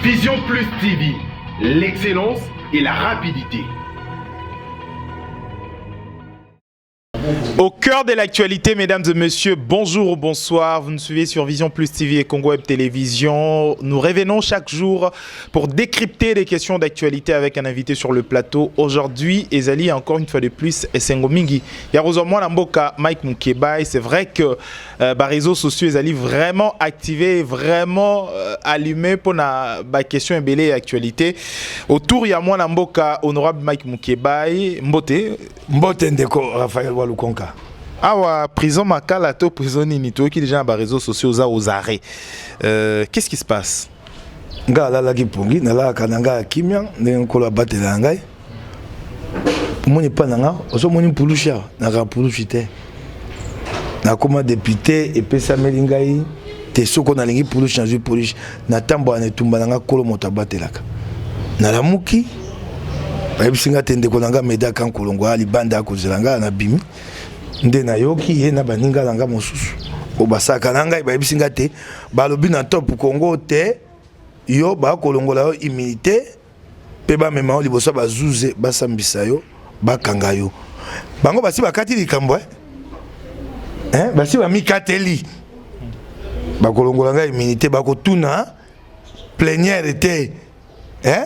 Vision Plus TV, l'excellence et la rapidité. Au cœur de l'actualité, mesdames et messieurs, bonjour ou bonsoir. Vous nous suivez sur Vision Plus TV et Congo Web Télévision. Nous revenons chaque jour pour décrypter les questions d'actualité avec un invité sur le plateau. Aujourd'hui, Ezali, encore une fois de plus, Esengo Mingi. Ya mwana mboka Mike Mukebayi. C'est vrai que ba réseaux sociaux ezali vraiment activé, vraiment allumé pour na ba question ebele et actualité. Autour ya mwana mboka honorable Mike Mukebayi. Mbote. Mbote ndeko Raphaël Walukonka. Awa prison Makala to prison nini, toyoki déjà na ba réseaux sociaux oza aux arrêts. Qu'est-ce qui se passe? Nga alalaki pongi, nalalaka na ngai ya kimia ndenge Nkolo abatela na ngai. Omoni epa na nga, ozomoni mpulushi awa, nakaka mpulushi te. Nakoma député, epesameli ngai te. Soko nalingi pulushi, nazwi pulushi, natambola na etumba na nga. Nkolo moto abatelaka. Nalamuki, bayebisi nga te ndeko na nga Meda Kankolongo ya libanda akozela ngai. Nabimi nde nayoki ye na baninga na nga mosusu oyo basalaka na ngai, bayebisi nga te balobi na Top Congo te yo bakolongola yo immunité mpe bamema yo liboso ya bazuze, basambisa yo, bakanga yo. Bango basi bakati likambo, eh? Eh? Basi bamikateli, bakolongola ngai immunité, bakotuna plénière te, eh?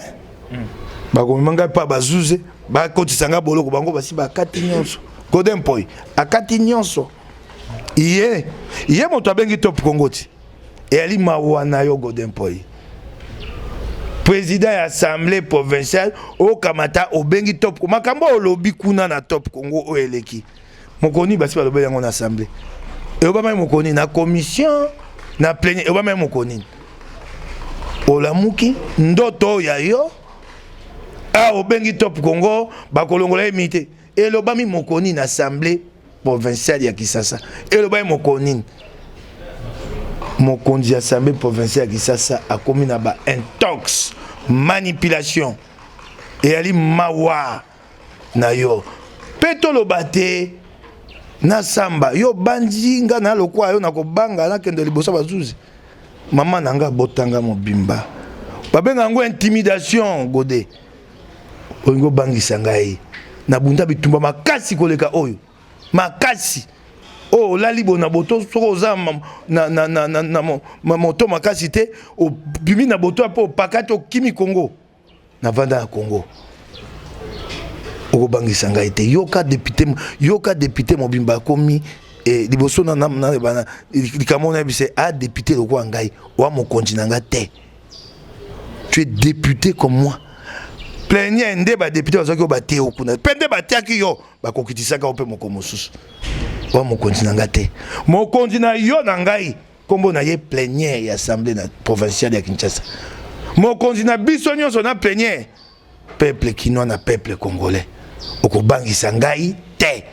Bakomema ngai mpa bazuze, bakotisa ngai boloko. Bango basi bakati nyonso. Godin Poi akati nyonso. Ye ye moto abengi Top Congo ti eyali mawa na yo. Godin Poi, président ya assemblée provinciale, okamata obengi Top. Makambo olobi kuna na Top Congo oyo eleki mokoni, basi balobeli yango na assemblée, eyobamai mokoni na commission, na plénière, eyobamai mokoni. Olamuki ndoto oyo ya yo a obengi Top Congo, bakolongola ye mi te. Elobami mokoni na assemblée provinciale ya Kisasa? Elobami mokoni? Mokonzi ya assemblée provinciale ya Kisasa akomi na ba intox, manipulation. Eyali mawa na yo mpe toloba te nasamba yo bandi nga na lokwa yo na kobanga nakende liboso ya bazuzi. Mama na nga abotanga mobimba, babenga yango intimidation. Gode, olingi obangisa ngai? Nabunda bitumba makasi koleka oyo makasi oyo olali bo na boto. Soki oza na moto makasi te, obimi na boto mpo opakati, okimi Kongo. Navanda na Congo, okobangisa ngai te. Yoka député, yoka député mobimba akomi liboso na likambo nayebisa a député lokola ngai oa mokonzi na nga te. Tu es député comme moi. Plénière nde badéputé bazwaki oyo batie yo kuna, mpe nde batiaki yo, bakokitisaka yo mpe moko mosusu. Oa mokonzi na nga te. Mokonzi na yo na ngai, nkombo na ye plénière ya assemblée na provinciale ya Kinshasa. Mokonzi na biso nyonso na plénière, peuple kinois na peuple congolais. Okobangisa ngai te.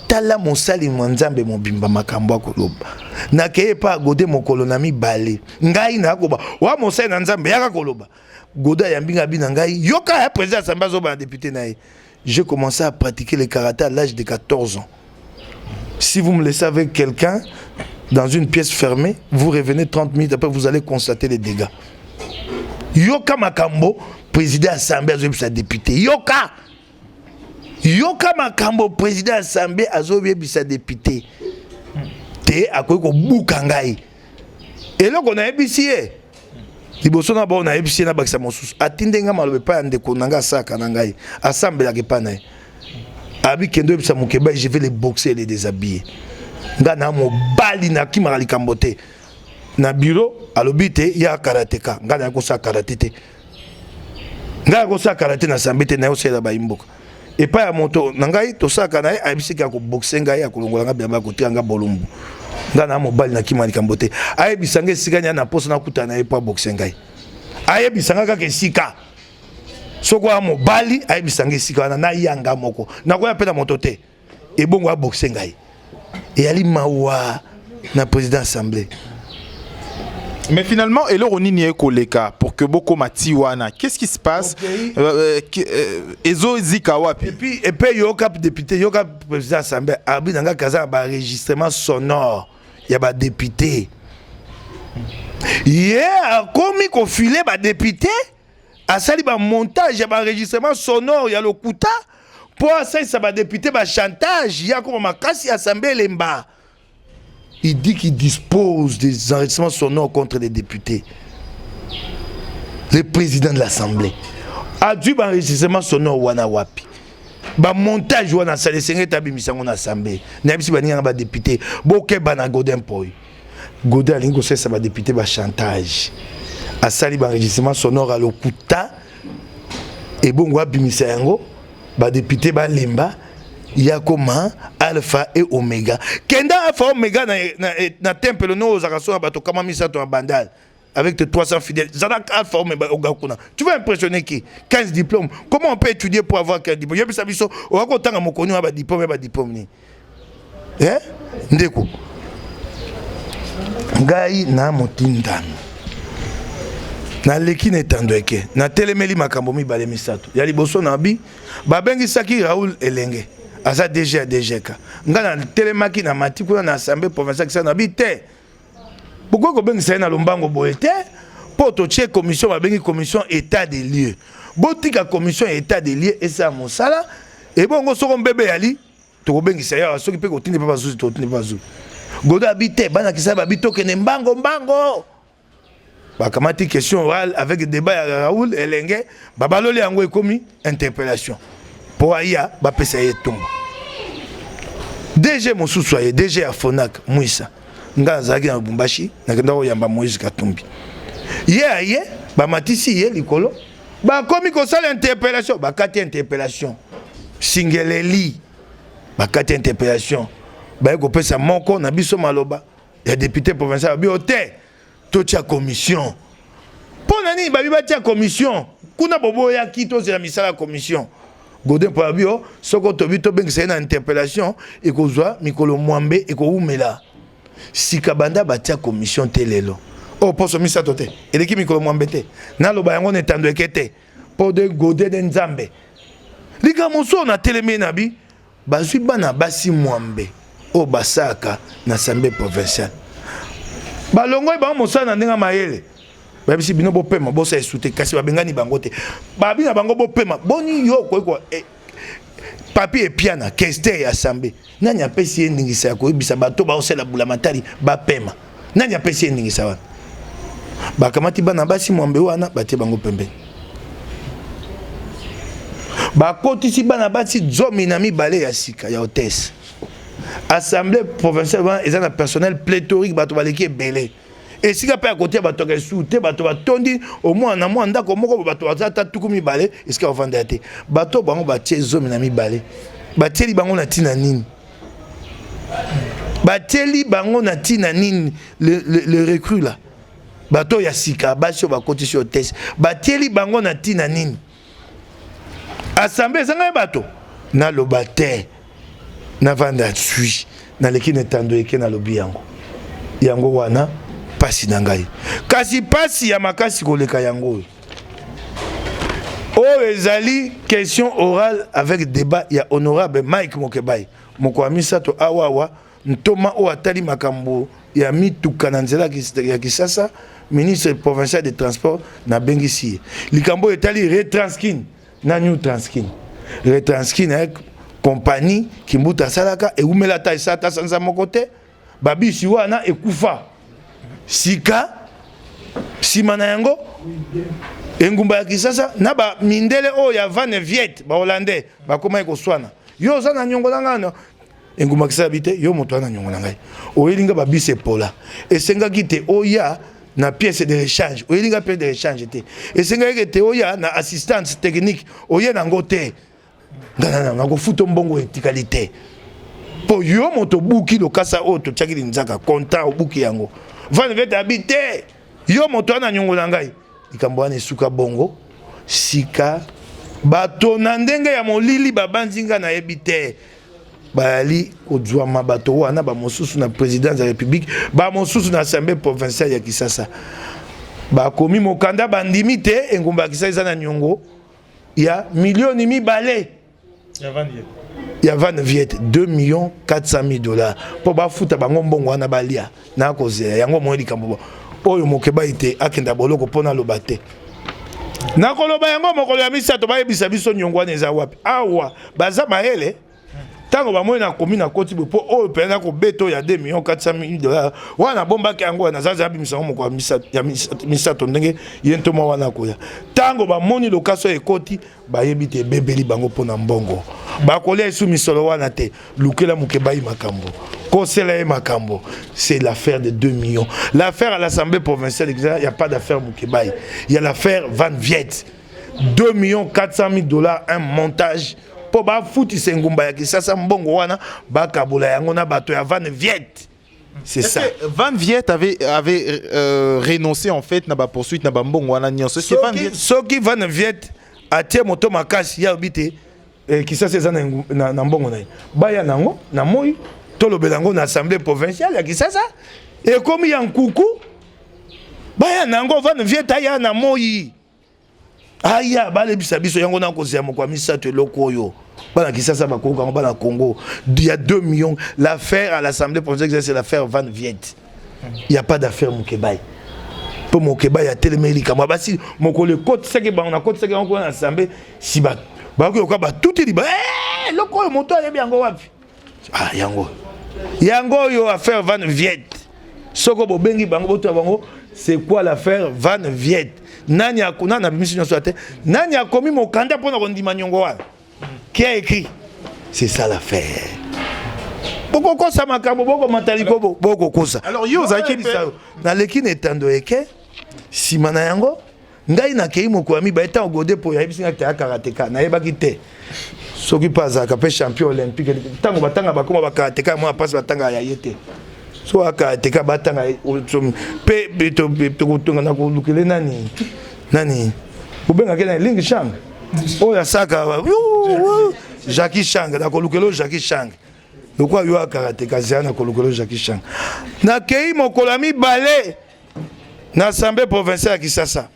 Tala mosali mwa Nzambe mobimba, makambo akoloba. Nakeye epa Gode mokolo na mibale, ngai nakoba wa mosali na Nzambe yaka koloba. Gode ayambi ngai, abi na ngai: yoka ya président assemblée azoba na député na ye. J'ai commencé à pratiquer le karaté à l'âge de 14 ans. Si vous me laissez avec quelqu'un dans une pièce fermée, vous revenez 30 minutes après, vous allez constater les dégâts. Yoka makambo président assemblée azoyebisa député. Yoka, yoka makambo président assemblée azoyebisa député te akoki kobuka ngai. Eloko nayebisi ye liboso na bao, nayebisi ye, nabakisa mosusu. Atinde ngai maloba epai ya ndeko na ngai asalaka na ngai, asambelaka epai na ye. Abi kende oyebisa Mokeba, je vais le boxer et le déshabiller. Ngai na mobali, nakimaka likambo te. Na bureau alobi te ya karateka, ngai naye kosala karate te. Ngai akosala karate na sambe te, naye kosalela bayimboka. Epai ya moto na ngai tosalaka na ye, ayebisiki akoboxe ngai, akolongola ngai bilamba, akotika ngai bolumbu. Ngai na mobali, nakima likambo te. Ayebisa ngai esika nia na posa nakutana na ye mpo aboxe ngai. Ayebisa ngai kaka esika. Soki oya mobali, ayebisa ngai esika wana, nayanga moko, nakoya mpe na moto te. Ebongo aboxe ngai. Eyali mawa na président assemblée. Mais finalement, eloko nini ekoleka pour que bokoma ti wana? Qu'est-ce qui se passe? Ezozika wapi? Et puis epe yoka député, yoka président assemblée abi na nga kaza na baenregistrement sonore ya badéputé. Ye akomi kofile badepute, asali bamontage ya baenregistrement sonore ya lokuta mpo asalisa badepute bachantage. Ye akoma makasi, assemblée elemba. Il dit qu'il dispose des enregistrements sonores contre les députés. Le président de l'Assemblée a dû enregistrement sonore wana wapi? Bamontage wana asala, esengeli ete abimisa yango na assemblée. Nayebisi baninganga badepute, bokeba na Godin Mpoy. Godin alingi kosalisa badepute bachantage, asali baenregistrement sonore ya lokuta, ebongo abimisa yango, badepute balemba. Ya koma alpha et omega, kenda alpha omega na temple no ozalaka so na bato 300 ya Bandal avec tes 300 fidèles. Zalaka alpha omega oga kuna. Tu vas impressionner qui? 15 diplômes. Comment on peut étudier pour avoir 15 diplômes? Yebisa biso, oka kotanga mokoni wa badiplôme ya badiplôme nini? Eh? Ndeko ngai na motindami, naleki na etando eke, natelemeli makambo mibale misato. Ya liboso, na bi babengisaki Raoul Elenge, aza DG ya DGK. Ngai natelemaki na mati kuna na assemblée provinciale Kisasa, na bi te, bokoki kobengisa ye na lombango boye te, mpo totie commission babengi commission état des lieux. Botika commission ya état des lieux esala mosala, ebongo soko mbebe yali, tokobengisa ye awa. Soki mpe kotindi mpe bazuzi, tokotindi mpe bazuzi. Godo abi te, bana Kisasa babi tokende mbango mbango. Bakamati question orale avec débat ya Raoul Elenge, babaloli yango, ekomi interpellation mpo aya bapesa ye etumba. DG mosusu aye, DG ya Fonak Mwisa. Ngai nazalaki na Lubumbashi, nakenda koyamba Moïse Katumbi. Ye aye, bamatisi ye likolo, bakomi kosala interpellation, bakati interpellation singeleli, bakati interpellation, baye kopesa moko na biso maloba ya député provincial, babi o te, totia commission. Mpo na nini babi batia commission kuna? Boboyaki tozela misala ya commission. Godin mpo abi o soko tobi tobengisa ye na interpellation, ekozwa mikolo 80, ekowumela. Sika banda batia commission te lelo oyo, poso 3 te, eleki mikolo 80 te. Naloba yango na etando eke te, mpo de Godin de Nzambe. Likambo mosusu natelemi na bi, bazwi bana basi 80 oyo basalaka na assemblée provinciale, balongoli bango mosala na ndenge ya mayele. Bayebisi bino bopema, bosala esu te, kasi babengani bango te, babi na bango bopema. Boni yo okoki papi epiana questeur ya assemblée, nani apesi ye ndingisa ya koyebisa bato baosala bulamatari bapema? Nani apesi ye ndingisa wana? Bakamati bana basi 80 wana, batie bango pembeni, bakotisi bana basi 12 ya sika ya hôtesse. Assemblée provinciale wana eza na personnel pléthorique, bato baleki ebele. Esika mpe ya kotia bato ya esu te, bato batondi omwana na mwa ndako moko, bato baza ata 20, esika bavanda ya te. Bato bango batie 12, batieli bango na ntina nini? Batieli bango na ntina nini? Le recrue là, bato ya sika, basi oyo bakotisi hôtesse, batieli bango na ntina nini? Assemblée ezangai bato. Naloba te, navanda sui, naleki na etando eke, nalobi yango. Yango wana pasi na ngai, kasi pasi ya makasi koleka yango oyo, oyo ezali question orale avec débat ya honorable Mike Mokebai. Moko ya misato awawa, ntoma oyo atali makambo ya mituka na nzela ya Kisasa, ministre provincial de transport, nabengisi ye likambo oyo etali Retranskin na New Transkin. Retranskin, compagnie Kimbuta asalaka, ewumela ata esala ata sanza moko te, babisi wana ekufa. Sika nsima na yango, engumba ya Kisasa na bamindele oyo ya Van Viet, bahollandais, bakomaki koswana: yo oza na niongo na ngai. Engumba Kisasa bi te, yo moto wana niongo na ngai, oyeli nga babisi epola, esengaki te oya na pièce de rechange, oyeli nga pièce de rechange te, esengaki te oya na assistance technique, oye nango te, ngai nakofuta mbongo etikali te, mpo yo moto obuki lokasa oyo totiaki linzaka contrat, obuki yango. Van Viet abi te, yo moto wana niongo na ngai. Likambo wana esuka bongo. Sika bato na ndenge ya molili babanzi nga, nayebi te, bayali kozwama bato wana, bamosusu na présidence ya République, bamosusu na assemblée provinciale ya Kisasa, bakomi mokanda, bandimi te engumba ya Kisasa eza na niongo ya milioni 2 ya Van Viet, 2 millions 400 000 dollars, mpo bafuta bango mbongo wana balia. Nakozela yango moi likambo. Oyo Mokebayi te akenda boloko mpo naloba te. Nakoloba yango mokolo ya misato, bayebisa biso nyongo wana eza wapi. Awa baza mayele, ntango bamoni nakomi nakoti boye, mpo oyo mpenza nakobeta oyo ya 2 millions 400 mille dollars wana nabombaki yango, wana nazazi abimisa yango mokolo ya misato, ndenge ye ntoma wana akoya. Ntango bamoni lokaso ekoti, bayebi te ebebeli bango mpo na mbongo bakolia esu misolo wana te. Lukela Mokebayi makambo, kosela ye makambo. C'est l'affaire de 2 millions, l'affaire à l'Assemblée provinciale. Il y a pas d'affaire Mokebayi, il y a l'affaire Van Viet, 2 millions 400 000 dollars, un montage mpo bafutisa engumba ya Kisasa. Mbongo wana bakabola yango na bato ya Van Viet, c'est ça. Van Viet avait renoncé en fait na ba poursuite na ba mbongo wana nyonso? Soki Van Viet atie moto makasi ya obi te, Kisasa eza na mbongo na ye, baya nango na moi, tolobela yango na Assemblée provinciale ya Kisasa. Ekomi ya nkuku, baya nango. Van Viet aya na moi, aya balebisa biso yango na kozela moko ya misato. Eloko oyo bana Kisasa bakoyoka yango, bana Congo, il y a 2 millions. L'affaire à l'Assemblée provinciale, c'est l'affaire Van Viet, il y a pas d'affaire Mokebai, mpo Mokebai atelemeli likambo. Basi mokolo ekotisaki bango, nakotisaki yango kuna na assemblée, si bakoyoka batuti liba eloko oyo moto ayebi yango wapi. Ah, yango yango oyo affaire Van Viet. Soko bobengi bango, botuna bango: c'est quoi l'affaire Van Viet? Nani nani abimisi nyonso te? Nani akomi mokanda mpona kondima nyongo wana? Qui a écrit? C'est ça l'affaire. Bokokosa makambo, bokomata likobo, bokokosa. Alors yo ozalaki Naleki na etando eke. Nsima na yango, ngai nakei mokolo ya mibale. Ntango Gode po ayebisi ngai te karateka, nayebaki te soki mpe azalaka mpe champion olympique. Ntango batanga bakoma bakarateka, mwana mpasi batanga ya ye te. So akarateka batanga mpe tokotonga na kolukele nani nani bobengaki na Ling Chang oyo asaka Jackie Chang. Nakolukela oyo Jackie Chang lokola yo akarateka, zela, nakolukela oyo Jackie Chang. Nakei mokolo ya mibale na Assemblée provinciale ya Kisasa.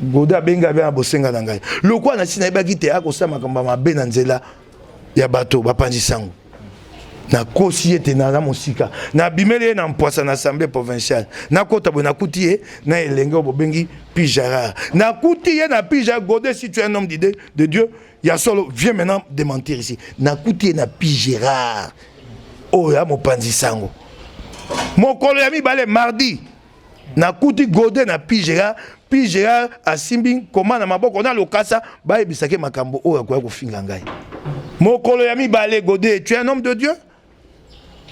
Gode abengi, abe na bosenga na ngai. Lokola nasi nayebaki te akosala makambo ya mabe na nzela ya bato bapanzi sango, nakosi ye te naza mosika. Nabimeli ye na mpwasa na Assemblée provinciale. Nakota boye, nakuti ye na elenge oyo bobengi Pijarard. Nakuti ye na Pijar. Gode, si tu es un homme d'idée de Dieu ya solo, viens maintenant démentir ici. Nakuti ye na Pigerard oyo ya mopanzi sango. Mokolo ya mibale, mardi, nakuti Gode na Pigerard. Pigerard asimbi nkoma na maboko na lokasa, bayebisaki makambo oyo akoya kofinga ngai mokolo ya mibale. Gode, tu es un homme de Dieu,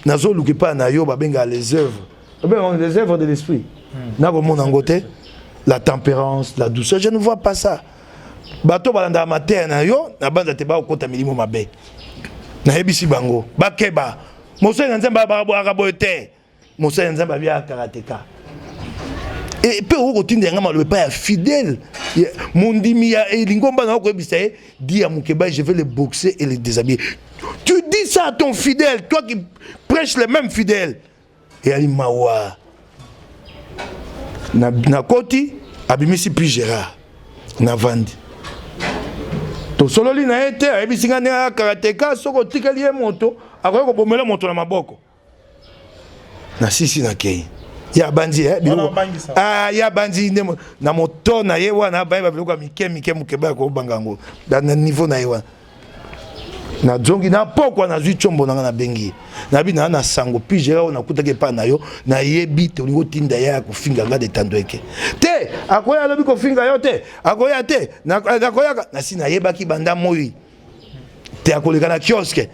nazoluka epai na yo babengaka les œuvres, babengaka les œuvres de l'esprit. Nakomona yango te, la tempérance, la douceur, je ne vois pas ça. Bato balandaka mateya na yo na banza te bakokota milimo mabe. Nayebisi bango bakeba. Mosali na Nzambe abaka boye te. Mosali ya Nzambe abiaka karateka mpe okoki kotinda yanga maloba epai ya fidèle mondimi ya lingomba na okoyebisa ye: "Dis à Mukeba, je vais le boxer et le déshabiller." Tu dis ça à ton fidèle, toi qui prêches les mêmes fidèles. Eyali mawa. Nakoti, abimisi puis Gérard, navandi, tosololi na ye te. Ayebisi nga ndenge akarateka, soki otikeli ye moto, akoki kobomela moto na maboko. Nasisi, nakei. Ye abandi ye abandi nde na moto na ye wana, bayeba biloko ya mike mike. Mokeba ya kobanga yango na niveau na ye wana. Nazongi na pokwa, nazwi tiombo na nga, nabengi ye, nayebi naa na sango pigera oyo nakutaki epai na yo. Nayebi te olingi otinda ye ya kofinga nga detando eke te. Akoya, alobi kofinga yo te, akoya te, nakoyaka. Nasi nayebaki banda moi te akoleka na kiosque.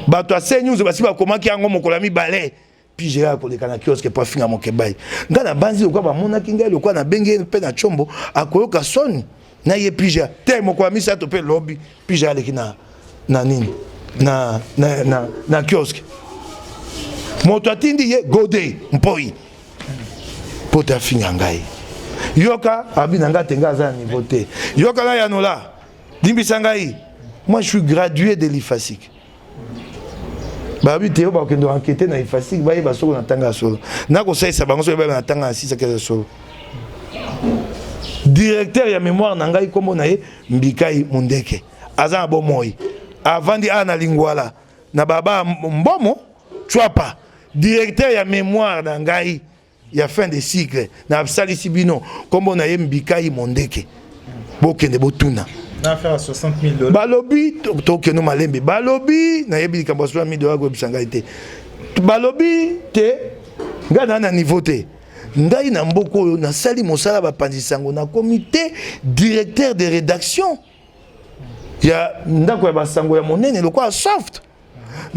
Bato ya CNews basi bakomaki yango mokolo ya mibale: Pigera akoleka na kiosque mpo afinga Mokebai. Ngai nabanzi lokwa bamonaki ngai, lokwa nabengi ye mpe na tiombo, akoyoka soni na ye Pigera te. Mokolo ya misato mpe lobi, Pigera aleki na nini na kiosque. Moto atindi ye, Gode Mpoi, mpo te afinga ngai. Yoka, abi na ngai te, ngai aza na niveau te. Yoka na yanola, limbisa ngai, moi je suis gradué de l'IFASIC. Babi te oyo bakende enquête na IFASIC, bayeba soko na ntanga ya solo. Nakosalisa bango soki bayeba na ntanga ya sisaki ya solo. Directeur ya mémoire na ngai, nkombo na ye Mbikai Mundeke, aza na bomoi, avandi awa na Lingwala na baba Mbomo Chwapa. Directeur ya mémoire na ngai. Ya fin de cycle nasalisi bino, nkombo na ye Mbikai Mondeke, bokende botuna. Balobi tokende malembe, balobi nayebi likambo ya 60 000 dollars, koyebisa ngai te. Balobi te, ngai naa na niveau te. Ngai na mboka oyo nasali mosala, bapanzi sango, nakomi te directeur de rédaction ya ndako ya basango ya monene lokola Soft.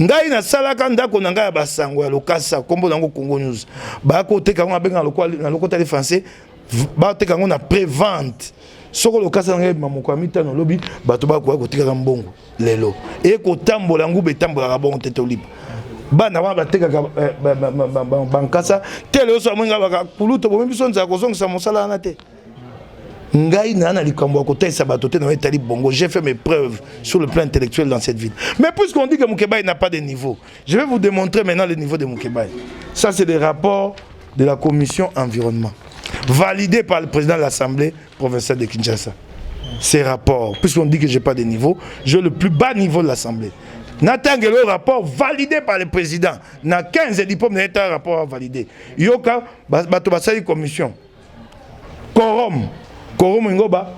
Ngai nasalaka ndako na ngai ya basango ya lokasa, nkombo nango Congo News. Bakoteka yango, nabenga na lokota le français, bateka yango na prévente. Soko lokasa na ngai ebima moko ya mitano, olobi bato bakoya kotekaka mbongo. Lelo ekotambola, nguba etambolaka bongo te. Toliba bana wana batekaka bankasa te. Lelo so amoi ngai baka kuluto bomi biso nzala kozongisa mosala wana te. Ngai na likambo ya kotalisa bato te na etali bongo. J'ai fait mes preuves sur le plan intellectuel dans cette ville. Mais puisqu'on dit que Mukebayi n'a pas de niveau, je vais vous démontrer maintenant le niveau de Mukebayi. Ça, c'est des rapports de la commission environnement validé par le président de l'Assemblée provinciale de Kinshasa. Ces rapports, puisqu'on dit que j'ai pas de niveau, j'ai le plus bas niveau de l'Assemblée. Natangelo rapport validé par le président na 15 diplôme na état, rapport validé. Yoka, bato basali commission, quorum, quorum ingoba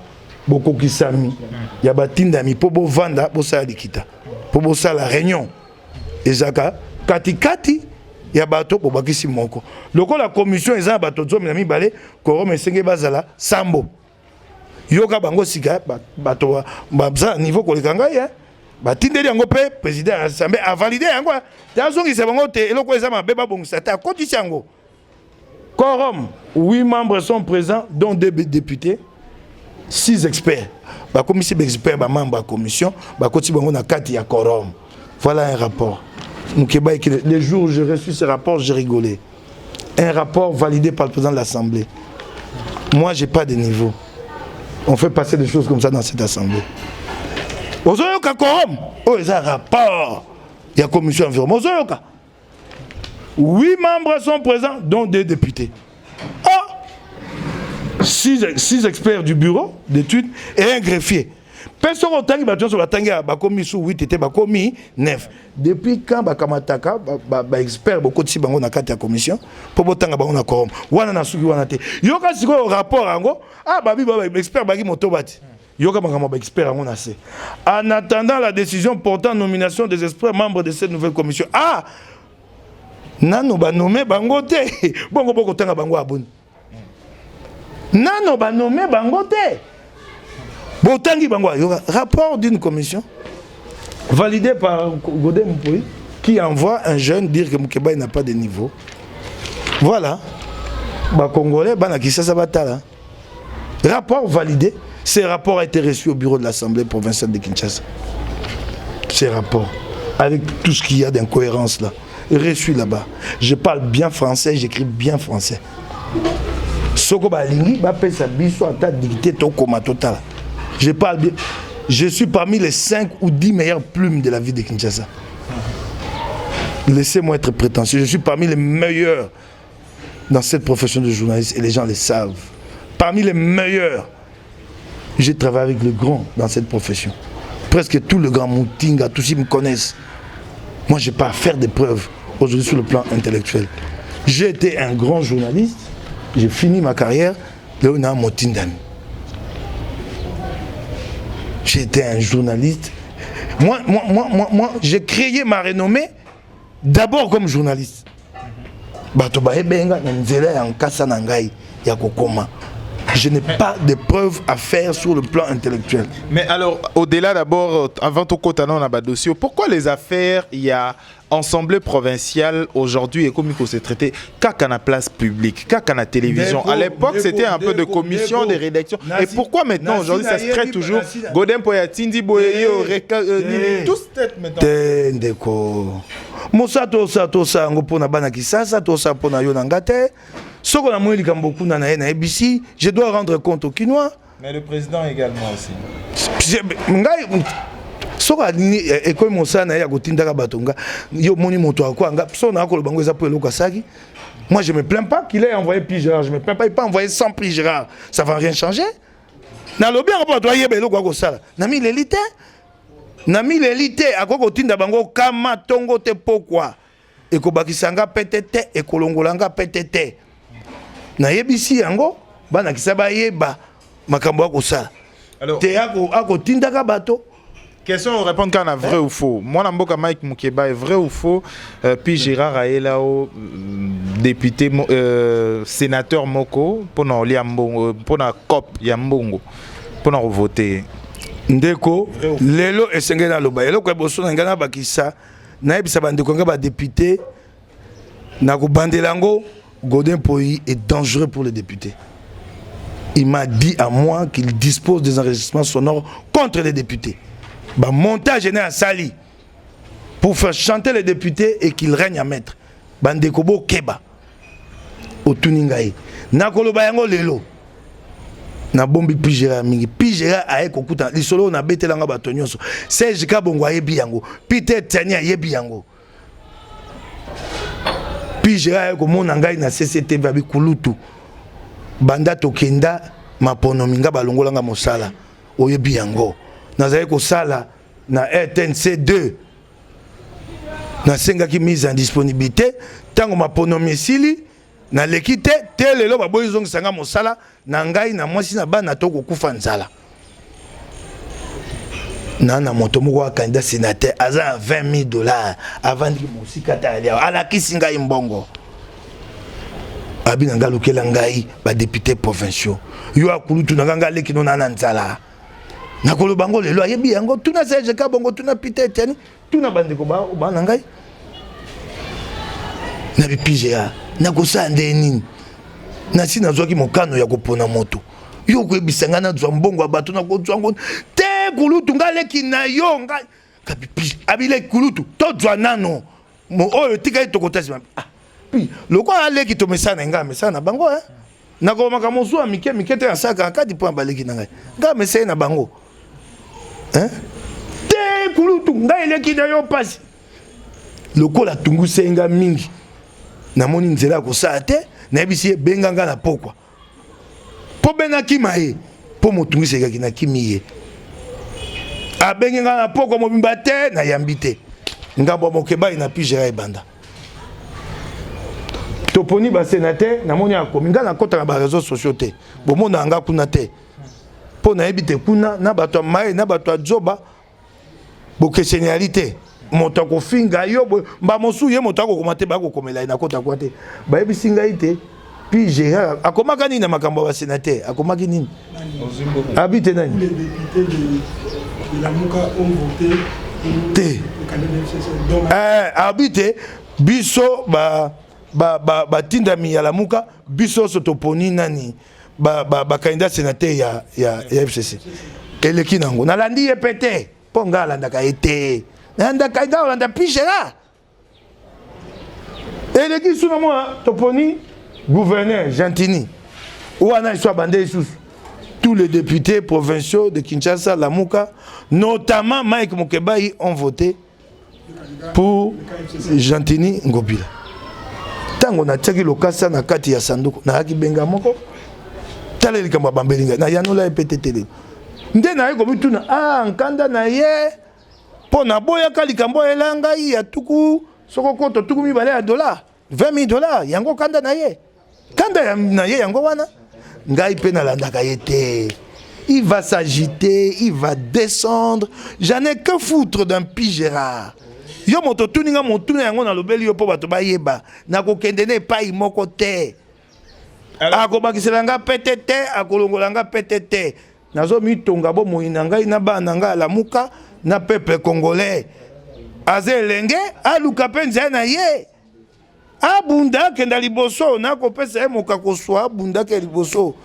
bokokisami ya batindami mpo bovanda, bosala likita, mpo bosala réunion, ezalaka katikati ya bato bobakisi moko. Lokola commission eza na bato 12, quorum esengeli bazala sambo. Yoka bango sika, bato baza na niveau koleka ngai. Batindeli yango mpe président ya assemblée avalide yango te, azongisa bango te. Eloko eza mabe, babongisa te, akotisi yango. Quorum, huit membres sont présents, dont deux députés, six experts. Bakomisi baexpert bamembre ya commission, bakoti bango na kati ya quorum. Voilà un rapport. Mukebayi, le jour où j'ai reçu ce rapport, j'ai rigolé. Un rapport validé par le président de l'Assemblée. Moi, j'ai pas de niveau. On fait passer des choses comme ça dans cette assemblée? Ozoyoka quorum oyo eza rapport ya commission environnement. Ozoyoka, huit membres sont présents, dont deux députés, ah, six experts du bureau d'études et un greffier. Mpe soki otangi bato nyonso batangi, bakomi su 8 te, bakomi 9. Depuis quand bakamataka baexpert, bokotisi bango na kati ya commission mpo botanga bango na quorum wana? Na suki wana te. Yoka sikoyo rapport yango. Ah, babi baexpert baki moto bati. Yoka makambo baexpert yango na se: en attendant la décision portant nomination des experts membres de cette nouvelle commission. Ah, nano banome bango te, bongo bokotanga bango aboni? Nano banome bango te, botangi bango. Yoka rapport d'une commission validé par Godé Mpoyi qui envoie un jeune dire que Mukebayi n'a pas de niveau. Voilà, bacongolais, bana Kinshasa batala, rapport validé. Ce rapport a été reçu au bureau de l'Assemblée provinciale de Kinshasa. Ces rapports, avec tout ce qu'il y a d'incohérence là, reçu là-bas. Je parle bien français, j'écris bien français. Soko balingi bapesa biso ata dictée, tokoma, totala. Je parle bien. Je suis parmi les 5 ou 10 meilleures plumes de la ville de Kinshasa. Laissez-moi être prétentieux. Je suis parmi les meilleurs dans cette profession de journaliste et les gens le savent. Parmi les meilleurs. J'ai travaillé avec le grand dans cette profession. Presque tout le grand Moutinga, tous ils me connaissent. Moi, je n'ai pas à faire des preuves aujourd'hui sur le plan intellectuel. J'ai été un grand journaliste. J'ai fini ma carrière. Léonard Motindami. J'ai été un journaliste. Moi, moi, moi, moi, moi j'ai créé ma renommée d'abord comme journaliste. Bato bayebenga na nzela ya nkasa na ngai ya kokoma. Je n'ai pas de preuves à faire sur le plan intellectuel. Mais alors, au-delà d'abord, avant tout côté on a dossier, pourquoi les affaires, il y a assemblée provinciale aujourd'hui et comme il s'est traité kaka na place publique, kaka na télévision? À l'époque, c'était un peu de commission, de rédaction. Et pourquoi maintenant, aujourd'hui, ça se traite toujours? Godé Mpoyi atindi boye, tous tête maintenant. Te, ndeko. Mosa tosa tosa yango mpona bana Kinshasa, tosa mpona yo na nga te. Soko namoni likambo kuna na ye nayebisi, je dois rendre compte au Kinois. Mais le président également aussi. Ngai soki alingi ekomi mosala na ye ya kotindaka bato. Nga yo moni moto akwa nga so na akoloba ngo eza mpo eloko asaki. Moi, je me plains pas qu'il ait envoyé Pi Gérard. Je me plains pas. Il peut envoyer 100 Pi Gérard, ça va rien changer. Nalobi yango mpo bato ayeba eloko akosala. Na mileli te, na mileli te. Akoki kotinda bango kama ntongo te, pokwa, ekobakisa nga pete te, ekolongola nga pete te. Nayebisi yango bana kisa bayeba makambo ya kosala te akotindaka bato. Question on répond quand vrai ou faux. Moi mboka Mike Mukeba est vrai ou faux puis Gérard Aelao député sénateur moko pona olia mbongo pona cop ya mbongo pona voter. Ndeko lelo esengeli naloba eloko ya boso na ngai nabakisa nayebisa bandeko ngai badepute na kobandela yango. Godin Poyi est dangereux pour les députés. Il m'a dit à moi qu'il dispose des enregistrements sonores contre les députés. Bah, montage est à Sali pour faire chanter les députés et qu'il règne à maître. Bandeko bo keba. Otuni ngai. Nakoloba yango lelo. Na bombi Pigera mingi. Pigera aye kokuta lisolo na betelanga bato nyonso. Serge Kabongo ayebi yango. Peter Tiani ayebi yango. Pigera aye komona ngai na CCTV abi kulutu. Banda tokenda maponomi nga balongolanga mosala. Oyebi yango. Nazali kosala na RTNC 2. Nasengaki mise en disponibilité ntango maponomi esili naleki te te lelo baboyi zongisa nga mosala na ngai na mwasi na bana to kokufa nzala. Na moto moko ya candidat sénateur aza na 20 000 dollars avandiki mosika ta alia alakisi ngai mbongo abi na ngai alukela ngai ba député provinciaux yo akulutu na ngai ngai aleki no na na nzala nakoloba ngo lelo ayebi yango tuna Serge Kabongo tuna Peter Etienne tuna bandeko ba na ngai na BPGA nakosala nde nini nasi nazwaki mokano ya kopona moto yo koyebisa ngai nazwa mbongo ya bato nakozwa ngo te kulutu ngai aleki na yo ngai abile kulutu tozwa nano oyo etikali tokota nsima ah, pi lokola aleki tomesana ngai amesana na bango eh? Nakomaka mozuwa mike mike te nasalaka kati mpo ya baleki na ngai ngai amesai na bango eh? Te kulutu ngai eleki na yo mpasi lokola atungusai ngai mingi namoni nzela ya kosala te nayebisi ye benga ngai na pokwa mpo be nakima ye mpo motungisi ekaki nakimi ye abengi ngai na pokwa mobimba te nayambi te ngambo ya mokebai na pigera ebanda toponi basénateur namoni akomi ngai nakɔta na bareseau sociaux te bomona nga kuna te mpo nayebi te kuna na bato ya maye na bato ya zoba bokeseni yali te moto akofinga yo mba mosusu ye moto akokoma te bakokomela ye nakota kuna te bayebisi ngai te puis Gérard akomaka nini na makambo ya basénateur akomaki nini abi te nani te abi te biso batindami ya Lamuka biso nyonso toponi nani bakandidat sénateur ya FCC eleki nango nalandi ye pe te mpo ngai alandaka ye te nalandaka ngai olanda pi Gérard eleki suna mona toponi gouverneur Gentini wana iso abande lisusu tous les députés provinciaux de Kinshasa Lamuka notamment Mike Mukebayi ont voté pour Gentini Ngobila ntango natiaki lokasa na kati ya sanduku nayaki benga moko tala likambo ya bambeli ngai nayanola ye pe te tele nde naye komituna ah nkanda na ye mpo naboyaka likambo ayela ngai ya tuku soko koto tuku mibale ya dollar 20 000 dollars yango kanda na ye kanda na ye yango wana ngai mpe nalandaka ye te. Il va s'agiter, il va descendre. J'en ai que foutre d'un pi Gérard. Yo moto tuninga motuna yango nalobeli yo mpo bato bayeba nakokende na epai moko te akobakisela nga pete te akolongola nga pete te nazomitonga bomoi na ngai na bana na ngai alamuka na peuple congolais aza elenge aluka mpe nzela na ye abunda akenda liboso nakopesa ye mokakoswa abunda ake liboso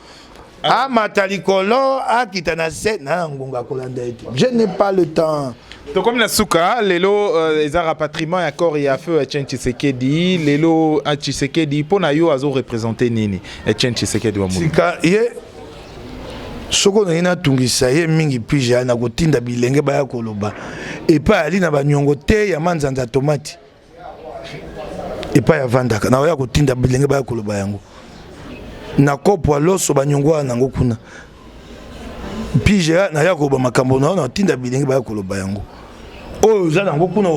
amata likolo akita na se na ngonga kolanda ye te je n'ai pas le temps. Tokomi na suka lelo eza rapatriement ya corps ya feu Etienne Tshisekedi lelo Tshisekedi mpo na yo azo représenter nini Etienne Tshisekedi wa Mulumba? Sika ye soko naye natungisa ye mingi pige na kotinda bilenge baya koloba epai ali na banyongo te ya manzanza tomati epai avandaka na oya kotinda bilenge baya koloba yango na kopo ya loso banyongo wana nango kuna pige naya koloba makambo na yo na kotinda bilenge baya koloba yango. Oyo oza nango kuna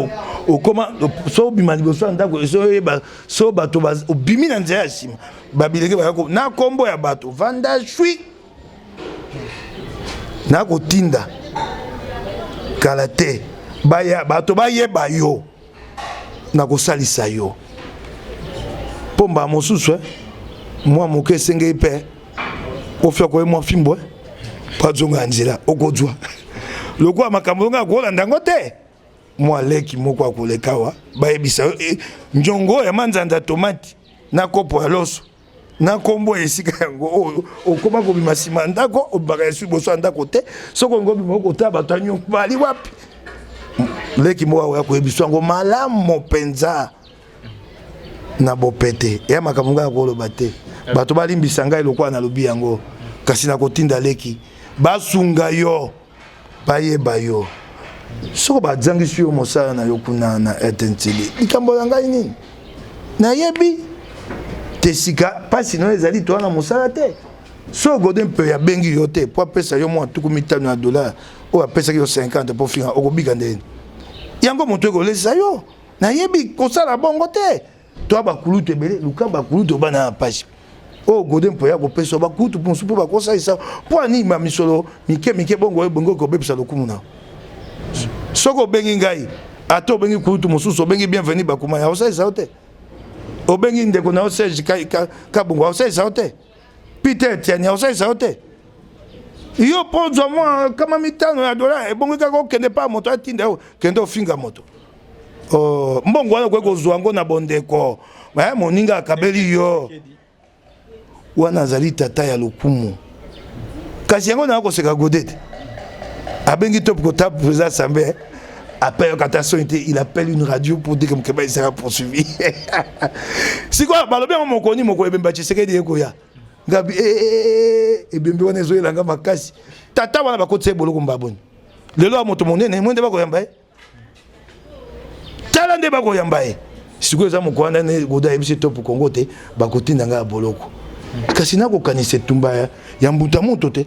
okoma so obima liboso ya ndako ezoyeba so bato obimi na nzela ya nsima babilenge baya na nkombo ya bato vanda shwi nakotinda kala te baya bato bayeba yo nakosalisa yo mpo mbala mosusu eh, mwa moke esengeli mpe ofia koye mwa fimbo eh, mpo azonga ya nzela okozwa lokola makambo yonga akolanda yango te mwa leki moko akoleka awa bayebisa yo eh, njongo ya manzanza tomati na kopo ya loso na nkombo ya esika yango oyo okoma kobima nsima ya ndako obimaka ya liboso ya ndako te soki olingi obima okotala bato ya nyongo bali wapi leki moko akoya koyebisa yango malamu mpenza na bopete ya makambo ngai akoloba te bato balimbisa ngai lokola nalobi yango kasi nakotinda leki basunga yo bayeba yo soko bazangisi yo mosala na yo kuna na rtncd likambo na ngai nini nayebi te sika mpasi na yo ezali toa na mosala te so gode mpe abengi yo te mpo apesa yo mwa tuku mitano ya dollar oyo apesaki yo 50 mpo finga okobika ndeni yango moto ekolesa yo nayebi kosala bongo te toa bakulutu ebele luka bakulutu obana ya mpasi oyo gode mpo ya kopesa bakulutu mosusu mpo bakosalisa mpo anini ba misolo mike mike bongo ebongi okobebisa lokumu na soki obengi ngai ata obengi kulutu mosusu obengi bienvenu bakuma ya osalisa yo te obengi ndeko na yo serge kabongo akosalisa yo te peter tiani akosalisa yo te yo mpo ozwa mwa kama mitano ya dola ebongi kaka okende pa moto atinda yo kende ofinga moto oh, mbongo wana okoki kozwa yango na bondeko eh, moninga akabeli yo wana azali tata ya lokumu kasi yango naa koseka gode te abengi top kota président assemblée appelle kata soni te il appelle une radio pour dire que mokeba esaka poursuivi sikoyo balobi yango mokoni mokolo ebemba tshisekedi ekoya ngabi eh, eh, eh, ebembe wana ezoyela nga makasi tata wana bakotisa ye boloko mbaboni lelo ya moto monene mwe nde bakoyamba ye tala nde bakoyamba ye sikoyo eza mokolo wana nde goda ayebisi top congo te bakotinda ngai ya boloko kasi nakokanisa etumba ya mbuta moto te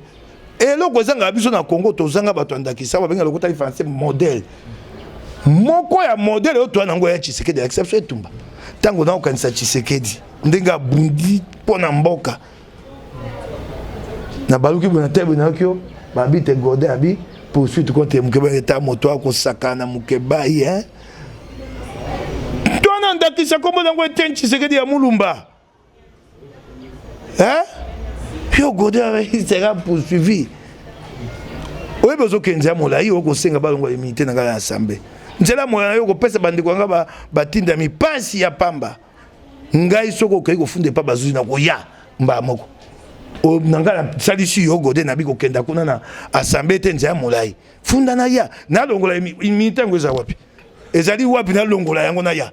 eloko ezangaka biso na congo tozanga bato ya ndakisa babenga lokota français modèle moko ya modèle oyo toya nango ya tshisekedi alakisa biso etumba ntango nakokanisa tshisekedi ndenge abundi mpo na mboka nabaluki boye na tebe nayoki yo babi te godin abi poursuite contre mukebayi eta moto akosakana mukebayi hein to na ndakisa kombo nango Etienne Tshisekedi ya Mulumba hein yo godin il sera poursuivi oyebi ozokende ya molai okosenga balongwa immunité na ngai ya assemblée nzela moya na yo okopesa bandeko ya ngai batindami mpasi ya pamba ngai soki okei kofunda epa bazuzi na koya mbala moko na ngai nasalisi yo gode nabi kokenda kuna na assemble te nzela molai funda na ya nalongola immunité yango eza wapi ezali wapi nalongola yango na ya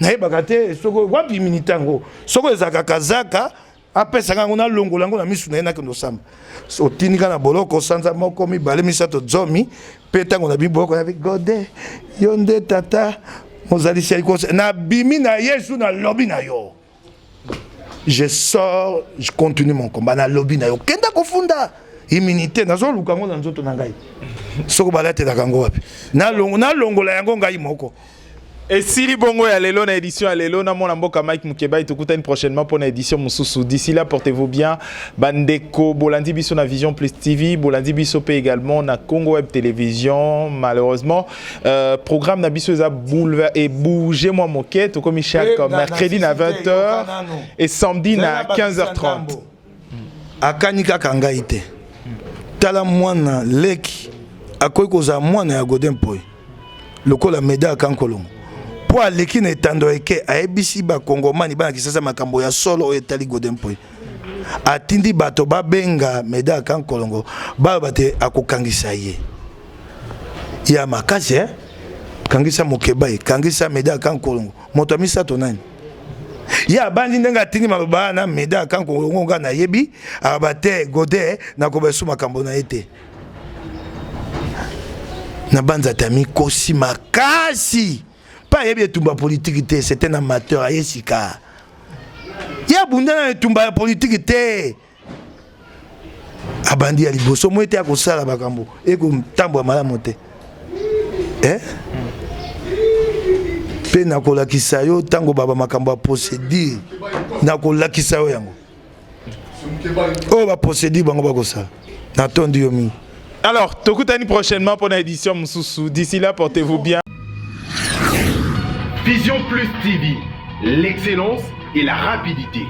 nayebaka te soki wapi immunité yango soki ezalaka kazaka apesaka yango nalongola yango na misu na ye nakende osamba otindika na boloko sanza moko mibale misato zomi mpe ntango nabimi boloko nabi gode yo nde tata mozalisi ya likonse nabimi na yesu nalobi na yo je sors je continue mon combat nalobi na yo kenda kofunda immunité nazoluka yango na nzoto na ngai soko balatelaka yango wapi nalongola yango ngai moko Esili bongo ya lelo na édition ya lelo na mwana mboka Mike Mukebayi tokutani prochainement pour na édition mosusu. D'ici là portez-vous bien. Bandeko bolandi biso na Vision Plus TV, bolandi biso pe également na Congo Web Télévision. Malheureusement, euh, programme na biso eza boulevard et bouger moi moke tokomi chaque eh, mercredi na 20h et samedi na 15h30. Akani kaka ngai te. Tala mwana leki akoki kozala mwana ya Godin Mpoy. Lokola Medard Kankolongo mpo aleki na etando eke ayebisi bakongomani bana Kisasa makambo ya solo oyo etali Godin Mpoy. Atindi bato babenga Medard Kankolongo baloba te akokangisa ye ya makasi eh? Kangisa Mokebayi, kangisa Medard Kankolongo, moto ya misato nani? Ye abandi ndenge atindi maloba na Medard Kankolongo, nga nayebi aloba te Gode nakoba esu makambo na ye te. Na banza te amikosi makasi mpe ayebi etumba politiki te, c'est un amateur, aye sika ye abunda na etumba ya politiki te. Abandi ya liboso moi te akosala makambo ekotambola malamu te. Eh? Mpe nakolakisa yo ntango baba makambo ya procédure, nakolakisa yo yango oyo baprocédure bango bakosala. Natondi yo mingi. Alors, tokutani prochainement pour l'édition mosusu. D'ici là, portez-vous bien. Vision Plus TV, l'excellence et la rapidité.